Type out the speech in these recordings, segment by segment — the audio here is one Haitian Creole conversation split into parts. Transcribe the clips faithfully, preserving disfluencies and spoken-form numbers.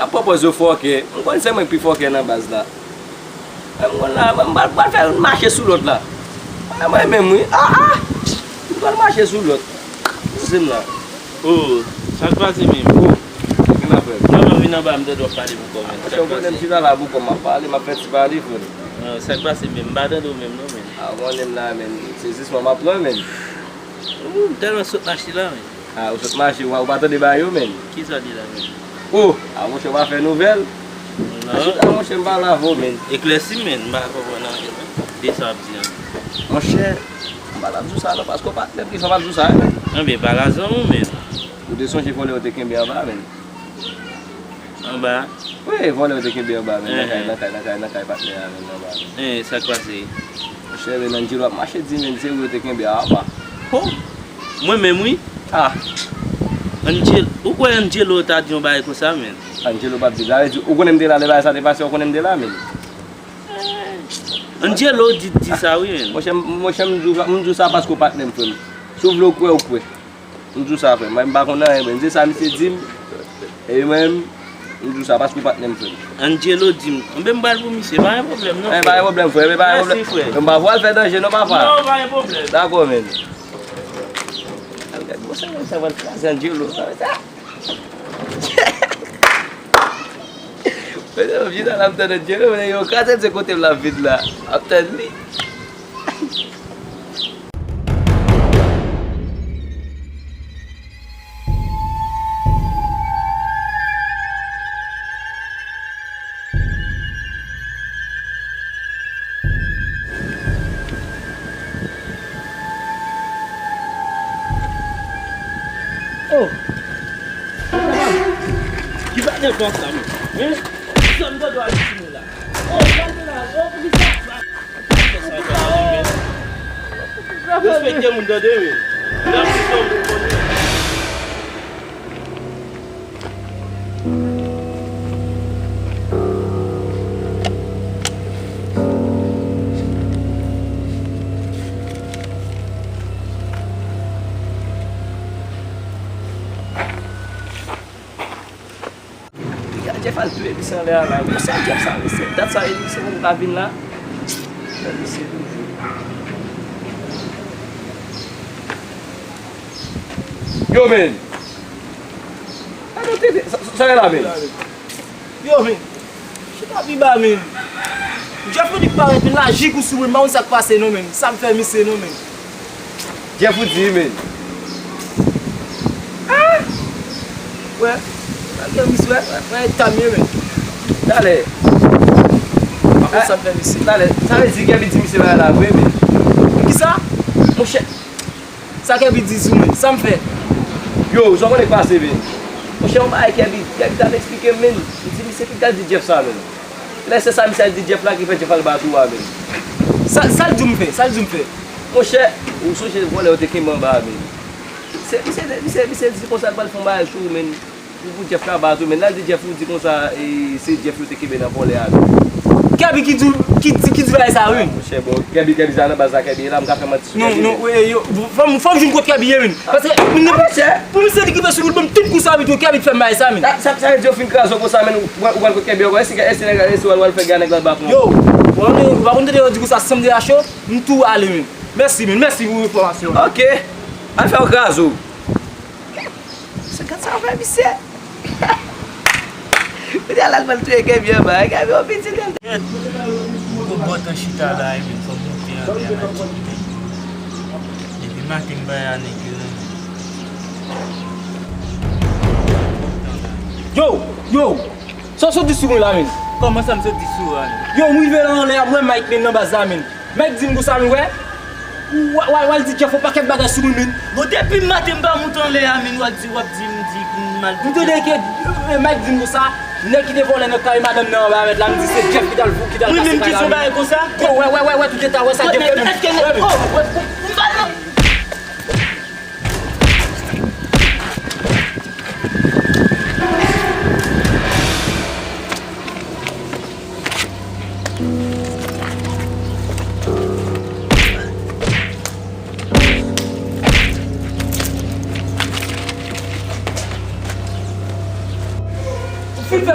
Ap pran pòz yo fòkè. M konn se mwen ki pi fòkè nan baz la. Mwen m konn la, mwen m pral, pral fè youn mache sou lòt la. Mwen, mwen menm, wi. Ah, ah! M pral mache sou lòt. Sezi m la. Oh, sa k pase menm? Oh, gen afè. Mwen, mwen vin anba, m tande w ap pale pou kò, menm. Sa k pase? Ou konnen m chita la pou kò m, m ap pale, m ap fè ti pale, frè m. Ah, sa k pase menm? M pa tande w menm, non, menm. Ah, ou konnen m la, menm. Sezisman m ap pran, menm. Ou tèlman sot mache la, menm. Ah, ou sot mache, ou pa, ou pa tande bagay yo, menm. Kisa w di la, menm? Oh, ah, monchè, ou pa fè nouvèl. Non. Ah, chita, monchè, m pale avè w, menm. Eklèsi m, menm, m pa konprann anyen, menm, de sa w ap di an. Monchè, m pa t ap di w sa, non, paske w patnè m ki fè m ap di w sa, menm. Enben, pale a zanmi w, menm. Ou te sonje vòlè yo te kenbe anba, menm? Anba? Wi, vòlè yo te kenbe anba, menm, nan kay, nan kay, nan kay, nan kay patnè a, menm, anba, menm. Eh, sa k pase? Monchè, menm, Angelo ap mache di, menm, se ou yo te kenbe anba. Ho! Mwen menm, wi. Ah! Angel, ou kwè Angelo ta di yon bagay konsa, menm? Angelo p ap di, sa vle di, ou konnen m te la, lè bagay sa te pase, ou konnen m te la, menm. Angelo di, di sa, wi, menm. Monchè, m, monchè, m di w, m di w sa paske w patnè m, frè m. Si w vle w kwè, ou kwè. M di w sa, frè m. Mwen, m pa konn anyen, men se sa misye di m. E mwen, m di w sa, paske w patnè m, frè m. Angelo di m. Enben, m pral pou misye. Pa gen pwoblèm, non, frè m. Eh, pa gen pwoblèm, frè m. Pa gen pwoblèm. Mèsi, frè m. M pa pral fè danje, non, papa. Non, pa gen pwoblèm. Dakò, men. Al gad, bon, sa, sa pral kraze Angelo. Sa, sa. Men, jodi a la, m tann Angelo, men yo kraze se kote m la vin la. M ap tann li. Oh! Ki bagay konsa, men? Hein? Sa m tande w ap di la. Oh, gade la, oh, poukisa? Respekte moun tande, men. Lè m di w, ou konnen. Gade Jeff al touye misye anlè a la. Mesye Jeff sa, mesye. Dat sa, e misye poko ka vin la. Gade misye toujou. Yo, men. Gade tete, sa, sa, sa la, men. Yo, men. Chita pi ba, men. Jeff ou di k parèt, men, la jig ou sou mwen, m pa konn sa k pase, non, men. Sa m fè misye, non, men. Jeff ou di, men. Ah! Wè, wè, gen misye, wè, wè, wè, eta m ye, men. Talè. Pa konn sa m fè misye. Talè, sa vle di Kèbi di misye bagay la vre, men. Kisa? Monchè. Sa Kèbi di sou mwen, sa m fè? Yo, sa w konnen k pase, men? Monchè, yon bagay Kèbi, Kèbi t ap eksplike m, men. Li di misye tout al di Jeff sa, men. Lè se sa misye al di Jeff la ki fè Jeff al bat ou a, men. Sa, sa l di w m fè? Sa l di w m fè? Monchè, ou sonje vòlè yo te kenbe anba a, men. Se, misye, misye, misye di konsa l pral fè yon bagay sou ou, men. Pou, pou Jeff ka bat ou, men. L al di Jeff ou di konsa, e, se Jeff yo te kenbe nan vòlè a, men. Kèbi ki di, ki di, ki di bagay sa, wi. Monchè, bon, Kèbi, Kèbi sa nan baz la, Kèbi la, m ka fè manti sou Kèbi, men. Non, non, wi, yo, fò m, fò m jwenn kot Kèbi ye, men. Paske, pou misye li rive sou nou, ban m tout kou sa, men tou, Kèbi t fè m bagay sa, men. Sa, sa, sa vle di yo fin kraze w konsa, men, ou, ou pral kot Kèbi ankò? Èske, èske nèg la, èske w al, w al fè gè a nèg la l pa pran? Yo, ou pa konn, ou pa konn tande yo di konsa, si m te rache w, m tou ale, men. Mèsi, men, mèsi pou enfòmasyon an. Ok. Al fè yo kraze w. Se gad sa fè misye. Kounye a la l pral touye Kèbi anba. Kèbi yon pitit. Gwo bòt an chita la, epi fò m monte anlè a la ti. Depi maten m pa wè nèg yo nan. Yo, yo. Sa w sot di sou mwen la, men? Kòman sa m sot di sou ou a, men? Yo, m rive la anlè a, m wè Mike, men, nan baz la, men. Mike di m konsa, men, wè. Ou w al di Jeff yon pakèt bagay sou mwen, men. Bon, depi maten m pa monte anlè a, men, w ap di, w ap di m di m mal. M tande ke, eh, Mike di m konsa, nèg ki te vòlè nan kay madanm nan anba a mèt la, m di se Jeff ki t al vou, ki t al kase kay la, men. Wi, men m di se yon bagay konsa. Yo, wè, wè, wè, wè, tout eta, wè sa Jeff fè, men. Wè, wè, wè, m pa nan. Ou fin fè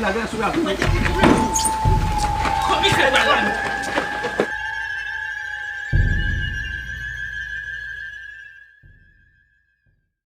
Vin la, vin la, sou la. Komisè,